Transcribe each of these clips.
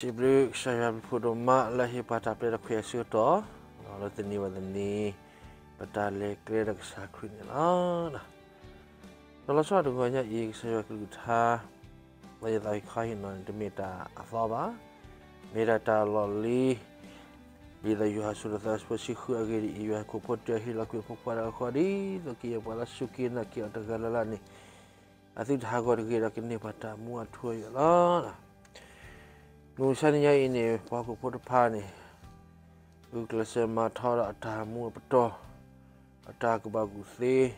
စံးဘျုးကစၢ်ယွၤဘျုးဖှိၣ်ဒိၣ်မးလၢအဟ့ၣ်ပှၤတၢ်ပျဲတၢ်ခွဲးအဆၢကတီၢ်, လၢတနံၤဘၣ်တနံၤ ပတၢ်လဲၤကျဲဒီးကစၢ်ခရံာ်န့ၣ်လီၤ. ဒီးလီၤဆီဒၣ်တဂီၤညါအံၤ ကစၢ်ယွၤကလုၢ်ကထါ လၢယသးဟ့ၣ်ခီဟ့ၣ်နီၤန့ၣ် တမ့ၢ်တၢ်အသီဘၣ်, မ့ၢ်ဒၣ်တၢ်လီၢ်လံၤ ဒ်သိးယိၤဟၣ်အဆၢဒိၣ်သၢ အဆၢဖိတဆံဃု အဂ့ၢ်ဒ်အံၤ, ယိၤဟၣ်ခိၣ်ဖိတၢ ဟ့ၣ်လီၤကွံာ်အဖိခွါတဂၤဃီ ဒ်သိးကယဲၢ်ပှၤလၢအစူၢ်က့ၤနာ်က့ၤအီၤတဂၤလၢ်လၢ်န့ၣ် အသုတဟးဂီၤတဂ့ၤဒီးကန့ၢ်ဘၣ်တၢ်မူအထူအယိာ်လီၤ. မုၢ်မဆါတနံၤညါအံၤန့ၣ် ပှၤဟီၣ်ခိၣ်ဖိတဖၣ်န့ၣ် ဂုာ်ကျဲးစၢးမၤထီဒီးအတၢ်မူအပတီၢ်, အတၢ်ကူၣ်ဘၣ်ကူၣ်သ့, ဒီး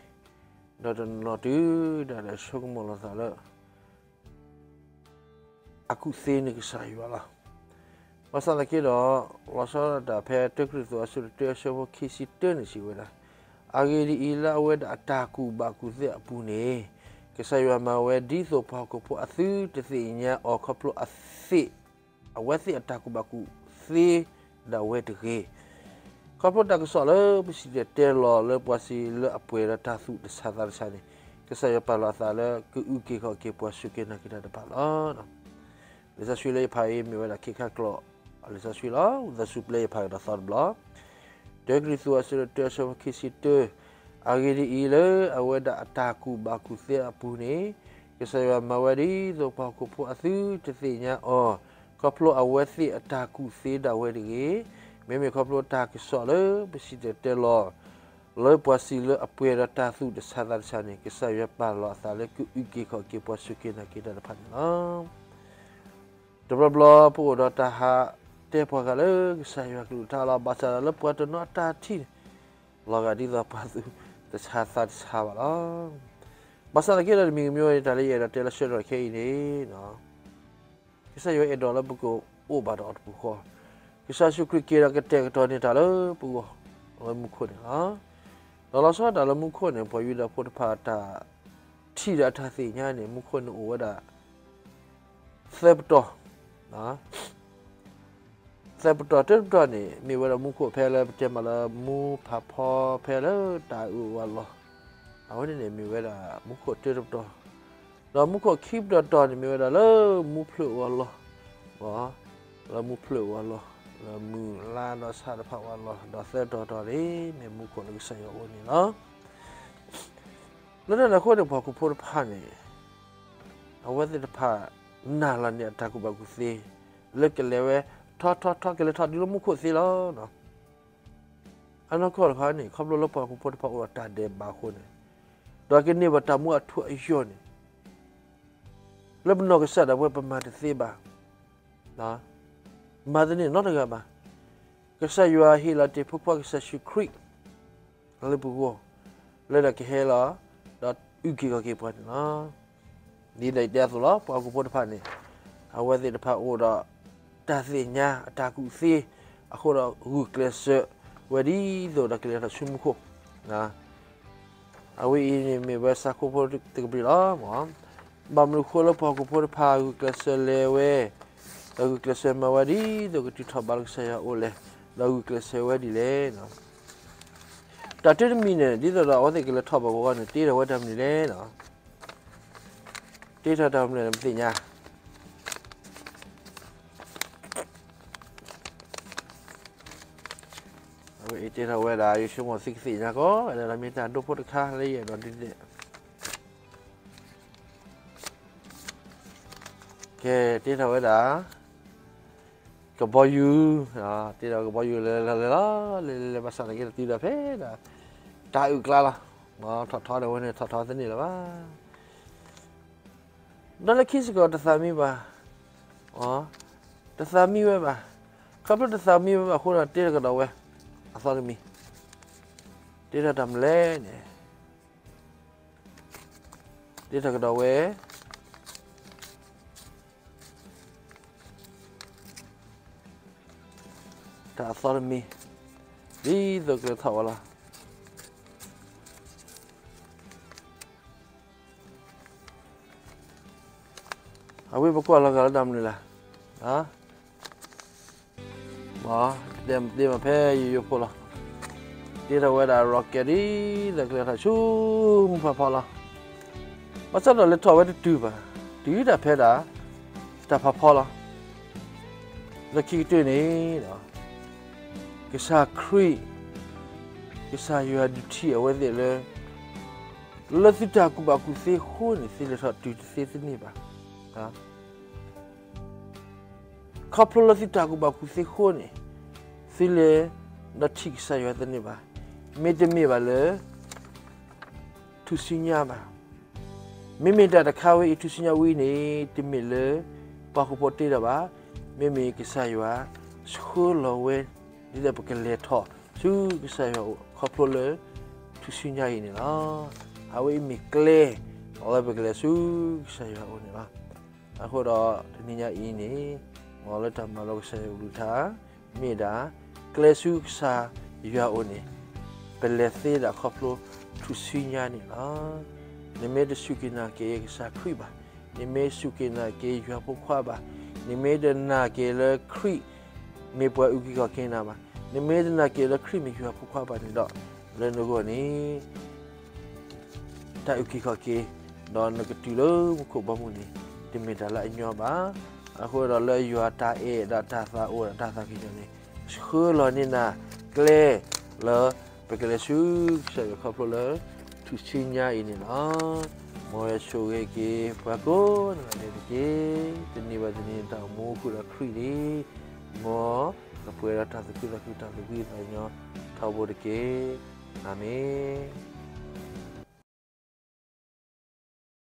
တနီၤနီၤတုၤဒၣ်လဲာ်ဆိကမိၣ်လီၤသးလၢ အကူၣ်သ့န့ၢ်ကစၢ်ယွၤလီၤ. ဘၣ်ဆၣ်သနာ်က့ဒီး လီၤဆီဒၣ်တၢ်ဖဲ တၢကရံၣ်သူး အဆၢဒိၣ်တၢ အဆၢဖိခံဆံတၢန့ၣ်စံးဝဲဒၣ်, အဂ့ၢ်ဒ်အံၤ, လၢအဝဲဒၣ်အတၢ်ကူၣ်ဘၣ်ကူၣ်သ့အပူၤန့ၣ် ကစၢ်ယွၤမၤဝဲဒ်သိးပှၤဟီၣ်ခိၣ်ဖိအသုတသ့ၣ်ညါအီၤ ခီဖျိအသ့ၣ် အဝဲသ့ၣ်အတၢ်ကူၣ်ဘၣ်ကူၣ်သ့ဒၣ်ဝဲတဂ့ၤ. ခီဖျိတၢ်ကစီၣ်လၢပစံၣ်တဲၤတဲလီၤလၢပှၤစံးလၢအပှဲၤဒီးတၢ်သူၣ်တဆါသးတဆါန့ၣ် ကစၢ်ယွၤပာ်လီၤအသးလၢကအုၣ်က့ၤခီၣ်က့ၤပှၤစူၢ်က့ၤနာ်က့ၤတၢ်တဖၣ်လီၤ. လံာ်စီဆှံလၢယဖးအံၤ မ့ၢ်ဝဲဒၣ်ခ့ခါကျိာ် လံာ်စီဆှံလီၤ. ဝံသးစူၤပျဲယဖးကဒီးသီတဘျီ, တၢကရံၣ်သူး အဆၢဒိၣ်တၢ အဆၢဖိခံဆံတၢ, အဂ့ၢ်ဒ်အံၤ, လၢအဝဲဒၣ်အတၢ်ကူၣ်ဘၣ်ကူၣ်သ့အပူၤန့ၣ် ကစၢ်ယွၤမၤဝဲဒ်သိးပှၤဟီၣ်ခိၣ်ဖိအသုတသ့ၣ်ညါအီၤ, ခီဖျိအဝဲသ့ၣ်အတၢ်ကူၣ်သ့ဒၣ်ဝဲတဂ့ၤ. မ့မ့ၢ်ခီဖျိတၢ်ကစီၣ်လၢပစံၣ်တဲၤတဲလီၤ လၢပှၤစံးလၢအပှဲၤဒီးတၢ်သူၣ်တဆါသးတဆါန့ၣ် ကစၢ်ယွၤပာ်လီၤအသးလၢကအုၣ်က့ၤခီၣ်က့ၤပှၤစူၢ်က့ၤနာ်က့ၤတၢ်တဖၣ်န့ၣ်လီၤ. တဘျီဘျီပအိၣ်ဒီးတၢ်ဟးတဲပှၤဂၤလၢကစၢ်ယွၤကလုၢ်ကထါလီၤ. ဘၣ်ဆၣ်ဒီးလၢပှၤတနီၤအတၢ်ထံၣ်န့ၣ် လီၤဂာ်ဒ်သိးပှၤသူၣ်တဆါသးတဆါဘၣ်လီၤ. ဘၣ်ဆၣ်သနာ်က့ဒီးတမံၤမံၤန့ၣ် တၢ်လၢယအဲၣ်ဒိးတဲလၢဆၢကတီၢ်ခဲအံၤန့ၣ် ကစၢ်ယွၤအဲၣ်ဒိးလၢပကအိၣ်ဘၣ်ဒီးအီၤတပူၤဃီ, ကစၢ်ယ့ၣ်ၡူးခရံာ်က့ၤဒီးကတဲာ်ကတီၤန့ၢ်တၢ်လၢပဂီၢ် လၢမူခိၣ်န့ၣ်လီၤ. ဒီးလီၤဆီဒၣ်တၢ်လၢမူခိၣ်န့ၣ် ပှၤယူဒၤဖိတဖၣ်အတၢ်ထံၣ်ဒီးအတၢ်သ့ၣ်ညါန့ၣ် မူခိၣ်န့ၣ်အိၣ်ဝဲဒၣ် သၢပတီၢ် သၢပတီၢ်, တၢတပတီၢ်န့ၣ် မ့ၢ်ဝဲဒၣ်မူခိၣ်ဖဲလၢပတဲမးလၢမူဖးဖီဖဲလၢတၢ်အုၣ်အီၤအလီၢ်, အဝဲန့ၣ်န့ၣ် မ့ၢ်ဝဲဒၣ်မူခိၣ်တၢတပတီၢ်, ဒီးမူခိၣ်ခံပတီၢ်တီၢ်န့ၣ် မ့ၢ်ဝဲဒၣ်လၢမူဖျၢၣ်အီၤအလီၢ်, လၢမူဖျၢၣ်အီၤအလီၢ်, လၢမုၢ်လါဒီးဆၣ်တဖၣ်အီၤအလီၢ်, ဒီးသၢတီၢ်တီၢ်န့ၣ် မ့ၢ်မူခိၣ်လၢကစၢ်ယွၤအိၣ်န့ၣ်လီၤ. လၢတၢ်န့ၣ်အဃိန့ၣ် ပှၤဟီၣ်ခိၣ်ဖိတဖၣ်န့ၣ် အဝဲသ့ၣ်တဖၣ် နာ်လီၤန့ၢ်အတၢ်ကူၣ်ဘၣ်ကူၣ်သ့ လၢကလဲၤဝဲ ထီထီထီ ကလဲၤထီၣ်ဒ်လၢမူခိၣ်သ့လီၤ. အနီၢ်ကီၢ်တခါန့ၣ် ခီဖျိလၢပှၤဟီၣ်ခိၣ်ဖိတဖၣ်အိၣ်ဒီးတၢ်ဒဲးဘးအဃိန့ၣ် ဒီးကန့ၢ်ဘၣ်တၢ်မူအထူအယိာ်န့ၣ် လၢပနီၢ်ကစၢ်ဒၣ်ဝဲပမၤတသ့ဘၣ်. မၤတန့ၢ်နီတဂၤဘၣ်. ကစၢ်ယွၤဟ့ၣ်လီၤတ့ၢ်ဖိခွါကစၢ်ယ့ၣ်ၡူးခရံာ် လၢပဂီၢ် လၢဒီးကဟဲလီၤ ဒီးအုၣ်က့ၤခီၣ်က့ၤပှၤန့ၣ်လီၤ. ဒ်သိးယတဲအသိးလီၤ ပှၤဟီၣ်ခိၣ်ဖိတဖၣ်န့ၣ် အဝဲသ့ၣ်တဖၣ်အိၣ်ဒီးတၢ်သ့ၣ်ညါအတၢ်ကူၣ်သ့ အဃိဒီးဂုာ်ကျဲးစၢးဝဲဒ်သိးဒီးကလဲၤထီၣ်ဆူမူခိၣ် အဝဲအံၤန့ၣ်မ့ၢ်ဝဲဆၢခိၣ်ဖိတကပၤလီၤ. ဘၣ်မနုၤအဃိလၢပှၤဟီၣ်ခိၣ်ဖိတဖၣ်ဂုာ်ကျဲးစၢးလဲၤဝဲ ဒီးဂုာ်ကျဲးစၢးမၤဝဲဒ်သိးကတုၤထီၣ်ဘးလၢကစၢ်ယွၤအအိၣ်လဲၣ်, ဒီးဂုာ်ကျဲးစၢးဝဲဒ်လဲၣ်. တၢ်တမံၤန့ၣ် ဒ်သိးဒီးအဝဲသ့ၣ်ကလဲၤထီၣ်ဘးဂီၤဂီၤန့ၣ် တ့ထီၣ်ဝဲတၢ်မနုၤလဲၣ်. တ့ထီၣ်တၢ်မနုၤလဲၣ် ပသ့ၣ်ညါ အဝဲအံၤတ့ထီၣ်ဝဲဒၣ် ယဆိကမိၣ်သုကသ့ၣ်ညါကီး လၢမ့ၢ်တၢ်ဒိဖိတခါလၢယအဲၣ်ဒိးဒုးသ့ၣ် ကဲ တ့ထီၣ်ဝဲဒၣ် ကဘီယူၤ, တ့ထီၣ်ကဘီယူၤလဲၤလဲၤလဲၤလီၤ လဲၤလဲၤလဲၤဘၣ်ဆၣ်သနာ်က့ဒီးတုၤဒီးဖဲဒၣ် တၢ်အုၣ်ကျါလီၤ. ထီၣ်ထီဒီးဝဲန့ၣ် ထီၣ်ထီတန့ၢ်လၢၤဘၣ်. ဒီးလၢခံစ့ၢ်ကီးတသးမံဘၣ်, တသးမံဝဲဘၣ်. ခီဖျိတသးမံဝဲဘၣ်အဃိဒီး တ့ထီၣ်ကဒီးဝဲ အသီတမံၤ, တ့ထီၣ်တၢ်မနုၤလဲၣ်န့ၣ် တ့ထီၣ်ကဒီးဝဲ တၢ်အသီတမံၤ ဒ်သိးကလဲၤထီၣ်ဝဲလီၤ. အဝဲပကွၢ်လီၤဂာ်လၢတၢ်မနုၤလဲၣ်, တဲမ့ၢ်ဖဲယိယိဖိလီၤ. တ့ထီၣ်ဝဲဒၣ် rocket ဒ်သိးကလဲၤထီၣ်ဆူမူဖးဖီလီၤ. ဘၣ်ဆၣ်ဒီးလဲၤထီၣ်ဝဲတတုၤဘၣ်, တုၤဒၣ်ဖဲဒၣ် တၢ်ဖးဖီလီၤ. လၢခံကတၢၢ်န့ၣ်, ကစၢ်ခရံာ်, ကစၢ်ယွၤဒုးထံၣ်အဝဲသ့ၣ်လၢ လၢသုတၢ်ကူၣ်ဘၣ်ကူၣ်သ့အဃိန့ၣ် သုလဲၤထီၣ်တုၤတသ့တန့ၢ်ဘၣ်. ခီဖျိလၢသုတၢ်ကူၣ်ဘၣ်ကူၣ်သ့အဃိန့ၣ် သုလဲၤဒီးထံၣ်ကစၢ်ယွၤတန့ၢ်ဘၣ်. မ့တမ့ၢ်ဘၣ်လၢ ထူၣ်စုညါဘၣ်. မ့မ့ၢ်တၢ်တခါဝဲအံၤ ထူၣ်စုညါဝဲအံၤန့ၣ် တမ့ၢ်လၢပှၤဟီၣ်ခိၣ်ဖိတ့ဒီးဘၣ်. မ့မ့ၢ်ကစၢ်ယွၤဆှၢလီၤဝဲ ဒ်သိးပကလဲၤထီၣ်ဆူကစၢ်ယွၤအအိၣ် ခီဖျိလၢ ထူၣ်စုညါအံၤန့ၣ်လီၤ. အဝဲအံၤမ့ၢ်ကျဲ လၢပကလဲၤဆူကစၢ်ယွၤအအိၣ်န့ၣ်လီၤ. အဃိဒီးတနံၤညါအံၤန့ၣ် မ်လၢတၢ်မၤလိကစၢ်ယွၤကလုၢ်ကထါ မ့ၢ်ဒၣ် ကျဲဆူကစၢ်ယွၤအအိၣ်န့ၣ် ပလဲၤသ့ဒၣ်ခီဖျိထူၣ်စုညါန့ၣ်လီၤ. နမ့ၢ်တစူၢ်က့ၤနာ်က့ၤကစၢ်ခရံာ်ဘၣ်, နမ့ၢ်စူၢ်က့ၤနာ်က့ၤယွၤဖိခွါဘၣ်, နမ့ၢ်တနာ်က့ၤလၢခရံာ်မ့ၢ်ပှၤအုၣ်က့ၤခီၣ်က့ၤနၤဘၣ်, နမ့ၢ်တနာ်က့ၤလၢခရံာ်မ့ၢ်ယွၤဖိခွါဘၣ်န့ၣ်ဒီး လၢနဂီၢ်န့ၣ် တၢ်အုၣ်က့ၤခီၣ်က့ၤ ဒီးနကတုၤလၢမူခိၣ်ဘီမုၢ်န့ၣ် တမ့ၢ်တၢ်လၢအညီဘၣ်. အဃိဒီးလၢယွၤတၢ်အဲၣ်ဒီးတၢ်သးအိၣ်ဒီးတၢ်သးကညီၤန့ၣ် ဆှၢလီၤန့ၢ်နၤကျဲ လၢပကလဲၤဆူကစၢ်ယွၤခီဖျိလၢ ထူၣ်စုညါအံၤန့ၣ်လီၤ. မ်ယွၤဆိၣ်ဂ့ၤက့ၤပှၤကိးဂၤဒဲးတက့ၢ်. တနံၤဘၣ်တနံၤ တၢ်အိၣ်မူဃုာ်ဒီးခရံာ်န့ၣ် မ်ကပှဲၤဒီးတၢ်သူၣ်ခုသးခု တၢ်သူၣ်ဖှံသးညီထီဘိတက့ၢ်. အၤမ့ၣ်.